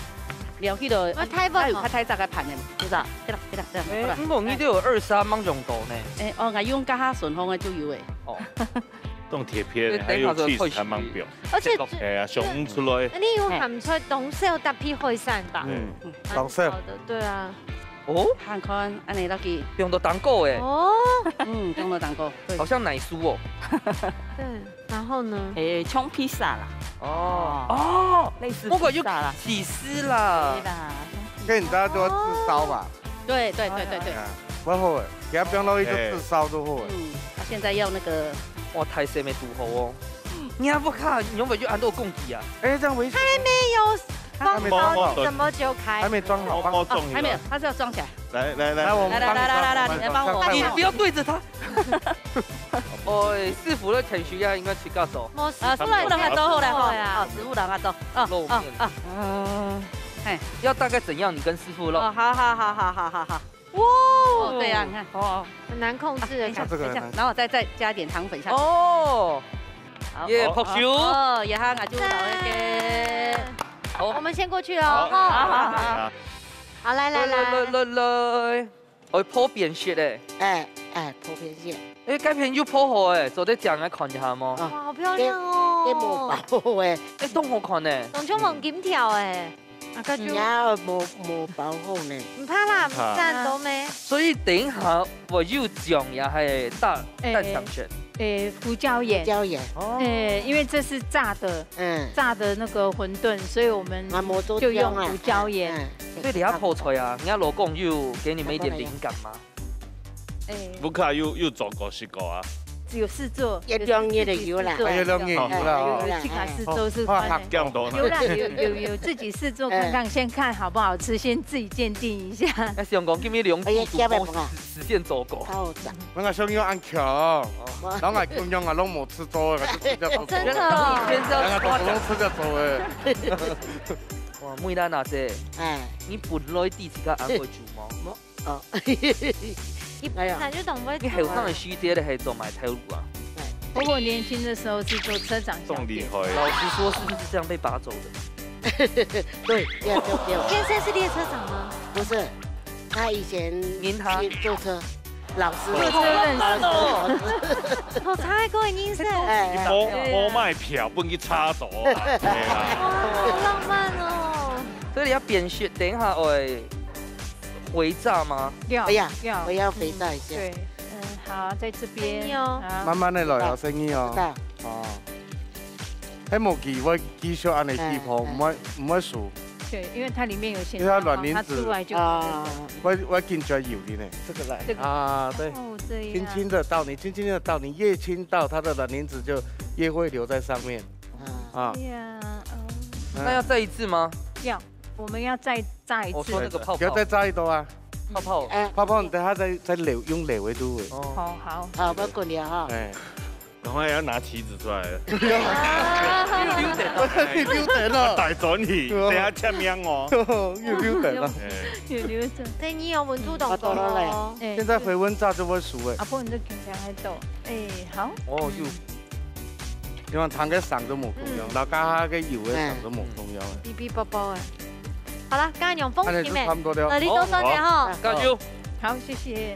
了解了，啊，太棒哦。哎，佢太早个盤呢，知道？對啦，對啦，對啦，哎，好啦。毋過你都有二三芒種豆呢。哎，哦，𠊎用較順風个就有誒。哦。這種鐵片，對，還有cheese，等一下就退去。還蠻表。而且這，哎呀，想不出來。你有鹹菜，當少搭配海產吧？嗯，蠻好的，當少。對啊。哦，看看，恁呢落去。用到蛋糕誒。哦。嗯，用到蛋糕，對。好像奶酥哦。對。 然後呢？誒，像披薩啦。哦。哦，類似披薩啦。不過有起司啦。對啦，像披薩。跟你大家都要自燒吧？哦。對，對，對，對，對。哎呀，不好誒，給它放到一個自燒都好誒。哎。嗯，他現在要那個，哇，太細妹堵好哦。你還不看，你永遠就安到供給啊？哎，這樣危險。還沒有裝好，還沒裝好。你怎麼就開？還沒裝好。包，包裝好。哦，還沒有，他是要裝起來。來，來，來，來，我們幫你裝，來，來，來，來，來，我們幫你裝。你不要對著他。 哦，師傅个程序啊，應該自家做。無師傅來，啊，師傅來做好了，好，對啊。哦，師傅來做，哦，露面。哦，哦，嗯，嘿。要大概怎樣，你跟師傅露？哦，好，好，好。哇哦，對啊，你看。哦，很難控制的感覺。啊，這個很難。等一下，等一下，然後我再，再加一點糖粉下去。哦，好，耶，好，拍手。哦，也還，那就老一個。好。我們先過去了，好，哈。好，好，好。好，來，來，來。來，來，來，來。 哦，鋪便席誒。哎，哎，鋪便席。誒，該片又鋪好誒，做得講來看一下無？啊，哇，好漂亮哦。這，這無包好誒。誒，當好看呢。當像黃金條誒。啊，該就，也無，無包好呢。毋怕啦，毋怕。毋散到咩？所以等一下，𠊎有醬也係大，誒，大腸卷。誒，胡椒鹽。胡椒鹽。哦。誒，因為這是炸的， 嗯。炸的那個餛飩，所以我們啊，無做就用胡椒鹽。嗯，嗯。所以你愛泡菜啊，你老公有給你們一點靈感嗎？哎。屋下有，有做過食過啊？有試做，一兩日就有啦。有自己試做。哎，一兩日有啦，哦。哎，有啦，有自家試做試看。哦，哦，哦。有啦，有，有，有自己試做看看，嗯。先看好不好吃，先自己鑑定一下。那想講，今日兩哎呀，煮煮過，加倍啊。 實現做過。好讚。𠊎个小朋友恁巧，哦。然後𠊎共樣啊，攏無試做个，就自家做做。真的哦。𠊎个都攏自家做个。哇，美蘭阿姐，哎。你本來知自家恁會煮無？無。哦。你本來就當會煮啊。你後生个時節咧，係做麼个頭路啊？哎。我年輕的時候是做車長小姐。當厲害。老實說，是不是這樣被拔走的？對，對，對，對。先生是列車長嗎？不是。 他以前銀行。是坐車，老師。坐車認識的。好差个人生。哎，哎，你無，哎呀。無賣票，分佢差到啊。對啊。哇，好浪漫哦。所以你愛便席，等一下愛回炸嗎？要，哎呀，要，我要回炸一下。嗯，對，嗯，好，在這邊，哎呦。好。慢慢地來哦，好。生意哦。好。哦。哎，無佢會繼續恁樣起泡，哎，哎。毋會，毋會熟。對，因為它裡面有鹹蛋黃，因為它卵磷脂。它出來就不會熟。啊。會，會緊轉油的呢。這個來。這個。啊，對。哦，這樣。輕輕地倒你，輕輕地倒你，越輕倒，它的卵磷脂就越會留在上面。啊。啊。對呀，哦。嗯。那要再一次嗎？要，我們要再炸一次。我說那個泡泡。不要再炸一道啊。泡泡。哎。泡泡，你等下再，再撈，用撈的就會。哦。好，好。好，不要滾了哈。哎。趕快要拿旗子出來了。啊。你有溜等到。你溜等了。帶走你，等下簽名哦。你有溜等了。哎。有溜等。這你有溫度當高哦。哎，現在回溫炸就會熟了。阿婆，你的強強還抖。哎，好。哦，就 因為糖个色都無共樣，嗯。摎加下个油个色都無共樣。嗶嗶啵啵个。好啦，該用風扇咩？恁樣就差不多了。呃，你倒算了吼。好，好。加油。好，謝謝。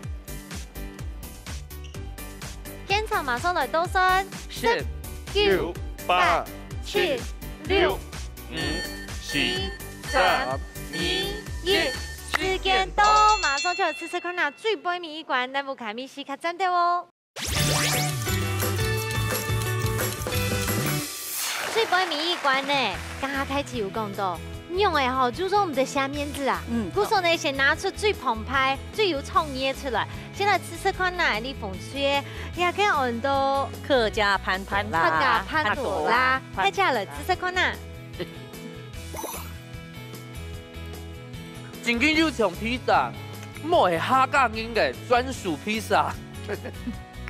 現場馬上來倒算。十、十、九、九、八、八、七、七、六、六、五、五、四、四、三、三、二、二、一，一，時間到，馬上就來試試看啊，最尾一關，咱屋下个味緒較讚兜哦。 最尾尾一關呢，剛剛開始有講到，仰仔吼，就說毋得下面子啊。嗯。故所呢，先拿出最澎湃、最有創意个出來，先來試試看哪，你紅隊个，這個安到客家潘朵拉，客家潘朵拉，潘朵拉，大家來試試看哪。 真經就像披薩，莫係客家人个專屬披薩。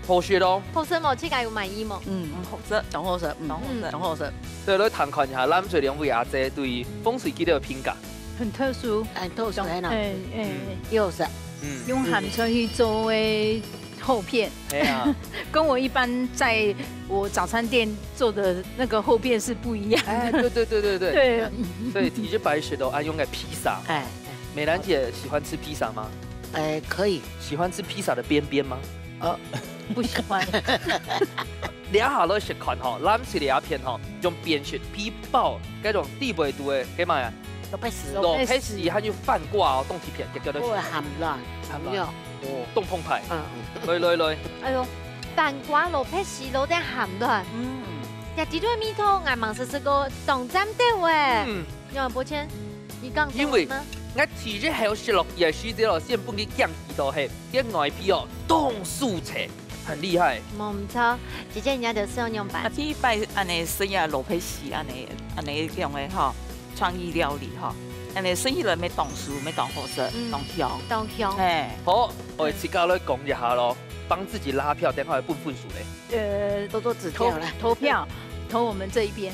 好食咯。好食無？自家有滿意無？嗯，嗯，好食，當好食，嗯，當好食。當好食。對，來聽看一下，藍隊兩位阿姐對紅隊佢兜个評價。很特殊。很特殊，係吶。哎，哎。嗯。又好食。嗯。用鹹菜去做个厚片。 係啊。跟我一般在我早餐店做的那個厚片是不一樣的。哎，對，對，對，對，對。對。所以第一擺食到恁樣个披薩。哎，哎。美蘭姐喜歡吃披薩嗎？哎，可以。喜歡吃披薩的邊邊嗎？呃。不喜歡。這下來食看吼，藍色這片吼，用扁食皮包，該種底背肚个，該麼个？蘿蔔絲。蘿蔔絲，蘿蔔絲。還有番瓜哦，當起片，叫做鹹卵。鹹卵。哦。當澎湃。嗯。來，來，來。哎喲， 番瓜、蘿蔔絲摎等鹹卵。嗯。這幾種味道，𠊎吂試試過，當讚兜欸。嗯。仰仔，抱歉，你講什麼？因為𠊎第一口食落去个時節哦，先分佢驚喜到係，該外皮哦，當酥脆，很厲害。無毋著，姐姐人家就係用樣般。啊，第一擺恁樣食啊，蘿蔔絲恁樣，恁樣樣个吼，創意料理吼，恁樣食起來乜當酥，乜當好食，嗯。當香。當香。嘿。好，𠊎自家來講一下咯。 幫自己拉票，等下來分分數咧。呃，多多指教啦。投，投票，投我們這一邊。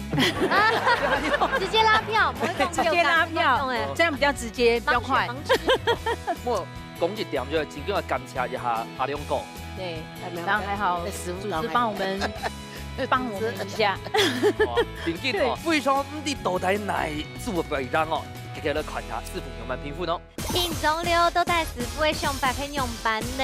直接拉票，不會動，直接拉票，不會動欸。這樣比較直接，比較快。盲選，盲選。莫講一點，就真正要感謝一下阿良哥。對，當然還好，廚師幫我們，幫我們一下。哇，真緊哦，對。非常毋知到底哪一組會贏哦，大家來看一下師傅仰般評分哦。 聽眾了，到底師傅个想法係仰般呢？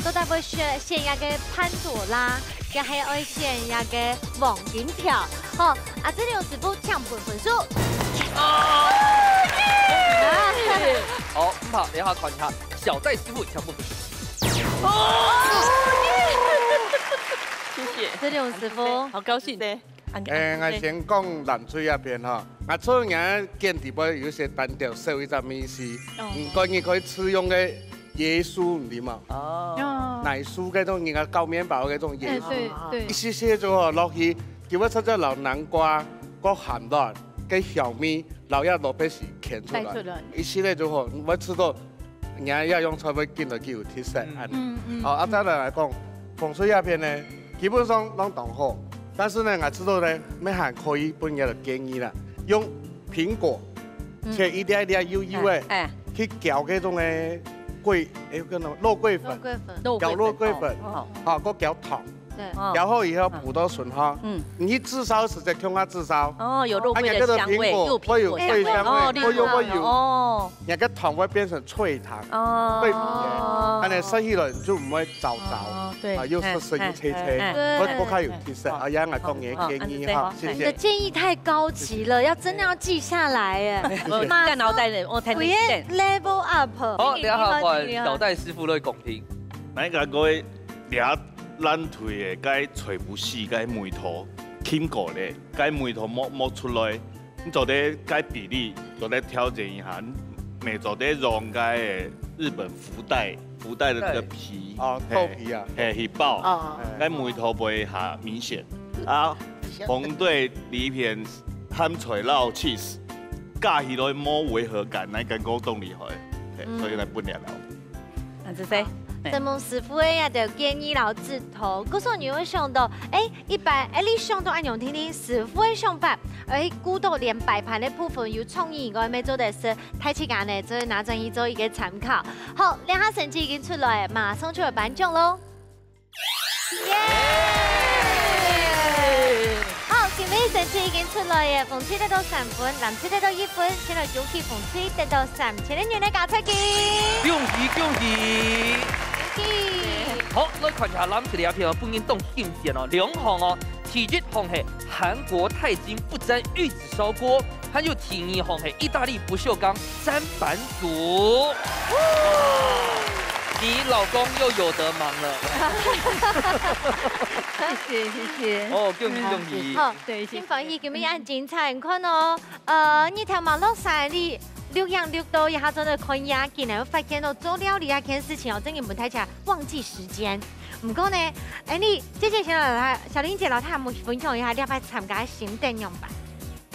到底會選，選這個潘朵拉，也係愛選這個黃金條？好，啊，這兩師傅請分分數。啊！好，毋怕，等下看一下小戴師傅請分分數。謝謝。這兩師傅。好高興。謝謝。 欸，𠊎先講藍隊這片吼，𠊎知你个店底背有一些單調少一隻味緒，哦。毋過你可以試用个椰酥，你知無？哦。哦。奶酥該種，人家搞麵包該種椰酥。欸，對，對。一息息就好落去，佢會直接摎南瓜、个鹹卵、个香味，摎這蘿蔔絲牽出來。帶出來。一息息就好，你會試到 人家也用菜會緊落去有特色，嗯。恁呢。嗯，嗯，哦，啊，嗯。再來來講，紅隊這片呢，基本上攏當好，但是呢，𠊎知道呢，乜還可以分人家建議啦，用蘋果，嗯。切一粒一粒幼幼个，哎，哎。去攪該種个桂，欸，叫什麼？肉桂粉。肉桂粉。攪肉桂粉，肉桂粉，哦。哦。好，過攪糖。對。哦。調好以後補到唇項，嗯。你去炙燒時節共下炙燒。哦，有肉桂的香味，啊，你看這個蘋果又蘋果香味。會有，會有香味，哦，你看，會有，會有。哦。你看糖會變成脆糖，哦。脆皮的，恁樣食起來就毋會燥燥，哦，對。啊，又濕濕又脆脆，哎，哎，哎，會，會較有特色。哎，哎。啊，這樣來講你的建議哈，哦，謝謝。你的建議太高級了，要真的要記下來耶。謝謝。我看腦袋裡，我才能記得。我也level up。好，你好，你好，等一下換你好。小戴師傅來講評。哪一個各位 掠爛腿个，該吹不死，該味道，經過咧，該味道摸，摸出來，你做得該比例，做得調整一下，你做得用該日本福袋，福袋的那個皮，哦，嘿，豆皮啊。嘿，去包，哦。該味道毋會較明顯。啊，紅隊梨片鹹菜摎cheese，咬起來無違和感，該感覺當厲害，嘿，嗯。所以來分你了。 啊，這些。承蒙師傅个這兜建議摎指導，故所你會想到，欸，一般，欸，你想到恁樣定定師傅个想法，而顧到連擺盤个部分有創意以外，乜做得係大自家呢，做得拿轉去做一個參考。好，這下成績已經出來，馬上就來頒獎囉。耶！好，今晡日成績已經出來耶，紅隊得到三分，藍隊得到一分，先來恭喜紅隊得到三千个銀个加菜金。恭喜恭喜！恭喜！好，來看一下藍隊這片哦，本人當興奮哦，兩項哦，第一項係韓國鈦金不沾玉子燒鍋，還有第二項係義大利不鏽鋼砧板組。你老公又有得忙了。謝謝謝謝。哦，恭喜恭喜！好，對，謝謝。真歡喜今晡日恁精彩，你看哦， 呃，日頭吂落山哩，六點六度，這下正在看夜景呢，發現到做料理這件事情哦，真个毋太巧，忘記時間。毋過呢，欸，你姐姐先來，小玲姐摎大家分享一下，這擺參加个心得仰般？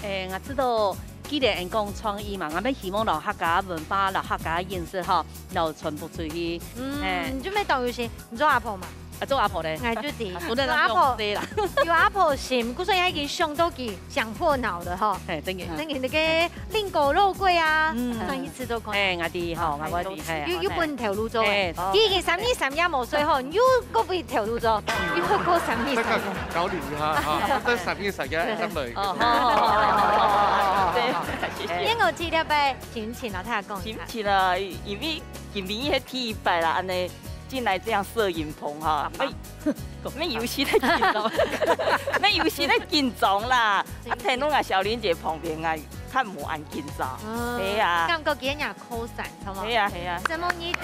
欸，𠊎知道，既然講創意嘛，𠊎乜希望摎客家文化、摎客家飲食吼，摎傳播出去。嗯，欸。你就無當有心，你做阿婆嘛？ 啊，做阿婆咧。𠊎就知，啊，做得做阿婆，做得啦。有阿婆心，故所以已經想到佢，想破腦了吼。嘿，真个。真个那個令狗肉桂啊，嗯。算一次做看。嘿，𠊎知吼，𠊎知，嘿，又，又分頭路做。嘿，哦。佢已經三日三夜無睡吼，又過分頭路做，又過三日三夜。這個交流一下哈，這三日三夜上來。哦，好，好，好。對，謝謝。因為我記得拜心情了，他講一下。心情啊，因為今晡日係第一擺啦，恁呢進來這樣攝影棚哈，哎， 乜有時咧緊張，乜有時咧緊張啦。啊，聽到𠊎小玲姐旁邊，𠊎較無恁緊張。哦，係啊。感覺佢也靠山，係無？係啊，係啊。承蒙你兜。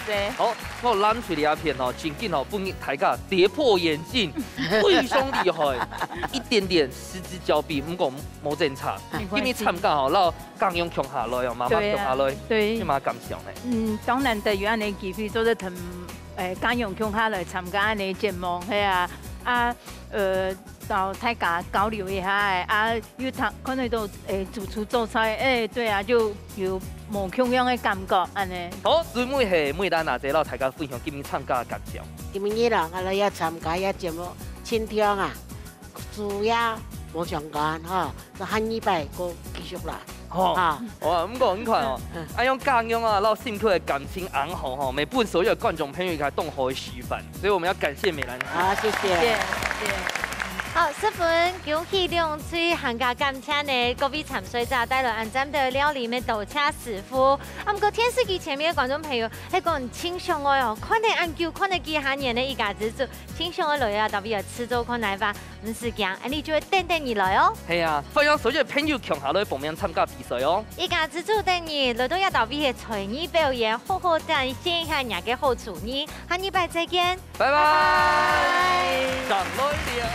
係。好，𠊎藍隊這片哦，真緊哦，分大家跌破眼鏡，非常厲害，一點點失之交臂，毋過無爭差。沒關係。因為參加吼，摎 家娘共下來哦，媽媽共下來，對啊，對。有麼感想呢？嗯，當難得有恁呢機會，做得同，欸，家娘共下來參加恁呢節目，係啊，啊，呃，摎大家交流一下，欸，啊，又看，看得到，欸，主廚做菜，欸，對啊，就有無共樣个感覺，恁呢。好，最尾係美蘭阿姊摎大家分享今晡日參加个感想。今晡日啊，𠊎來這參加這節目，盡暢啊！ 主要無相干哈，就下二擺過繼續啦。吼，啊。哇，毋過你看哦，嗯，嗯。恁樣家娘啊，摎心臼个感情恁好吼，乜分所有个觀眾朋友一個當好个示範，所以我們要感謝美蘭。好，謝謝。謝謝，謝謝。好，十分恭喜兩隊，還過感謝呢，各位參賽者帶來恁讚个料理，乜多謝師傅。啊，毋過電視機前面个觀眾朋友，係講盡想愛哦，看得恁久，看得幾下年个一家之煮，盡想愛來啊，到底愛試做看哪吧。 毋使驚，𠊎俚就會等等你來哦。係啊，歡迎所有个朋友共下來報名參加比賽哦。一家之煮等你，來到這搭位个才藝表演，好好展現一下若个好廚藝。下二擺再見，拜拜。拜拜。上來了。